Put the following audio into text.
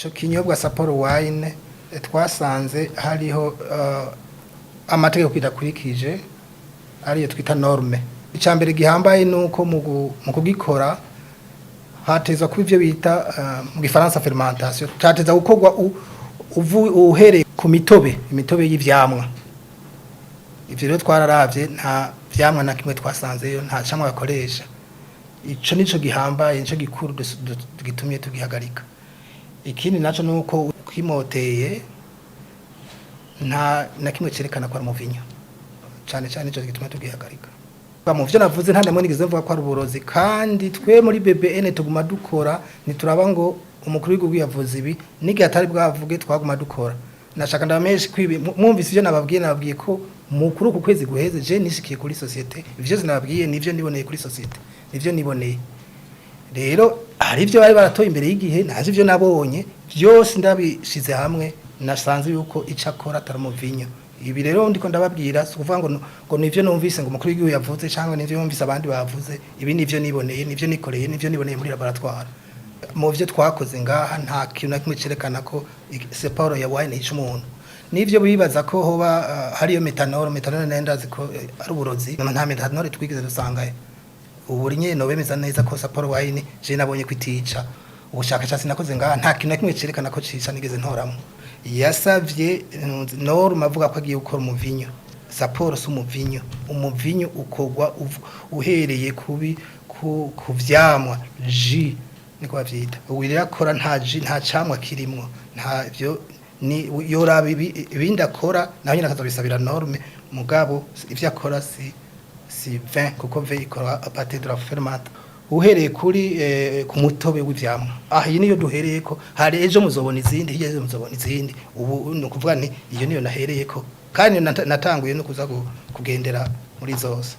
Ico kinyobwa Saporo Wine, twasanze hariho amategeko kidakurikije, ariyo twita norme. Icya mbere gihambaye ni uko mu kugikora hateza kuba ivyo bita mu gifaransa fermentation. Cateza gukorwa uhereye ku mitobe, imitobe y'ivyamwa. Ivyo rero twararavye, nta vyamwa na kimwe twasanzeyo, nta camwa bakoresha. Ico nico gihambaye, nico gikuru gitumye tugihagarika. Ikindi naco nuko ukimoteye nta na kimwe cerekana ko ari umuvinyo. Cane cane nico gituma tugihagarika. Mu vyo navuze, nta namwe nigeze mvuga ko ari uburozi. Kandi twe muri BBN tuguma dukora, ntituraba ngo umukuru w'igihugu yavuze ibi n'igihe atari bwavuge, twaguma dukora. Nashaka ndabamenyeshe kwibi mwumvise ivyo nababwiye. Nababwiye ko mukuru ku kwezi guheze je nishikiye kuri société. Ivyo nababwiye nivyo niboneye kuri société, nivyo niboneye. Rero hari ibyo bari baratoye imbere y'igihe, ntazi ibyo nabonye byose ndabishize hamwe, nasanze yuko icyo akora atari umuvinyo. Ibi rero ndiko ndababwira si ukuvuga ngo nivyo numvise ngo umukuru w'igihugu yavuze, cyangwa nivyo numvise abandi bavuze. Ibi nivyo niboneye, nivyo nikoreye, nivyo niboneye muri laboratoire. Mu vyo twakoze ngaha, nta kintu na kimwe cerekana ko Saporo ya Wine yica umuntu. Nivyo bibaza ko hoba hariyo méthanol. Méthanol nayo ndazi ko ari uburozi. Nta méthanol twigeze dusangayo. Ubu nyene nobemeza neza ko Saporo Wine je nabonye ko itica. Ubushakashatsi nakoze ngaha, nta kintu na kimwe cerekana ko cica nigeze ntoramo. Yasavye norme, avuga ko agiye gukora umuvinyo. Saporo si umuvinyo. Umuvinyo ukorwa uhereye ku vyamwa, jus niko bavyita. Ubu rero akora nta jus, nta camwa kirimwo, nta vyo. Ni yoraba ibindi akora, naho nyine akazobisabira norme. Mugabo ivyo akora si vin, kuko vin ikora à partir de la fermente, uhereye kuri ku mutobe w'ivyamwa. Ah, iyi niyo duhereye ko. Hari ejo muzobona izindi, hirya ejo muzobona izindi. Ubu ni ukuvuga ni iyo niyo nahereye ko, kandi natanguye no kuza kugendera muri zose.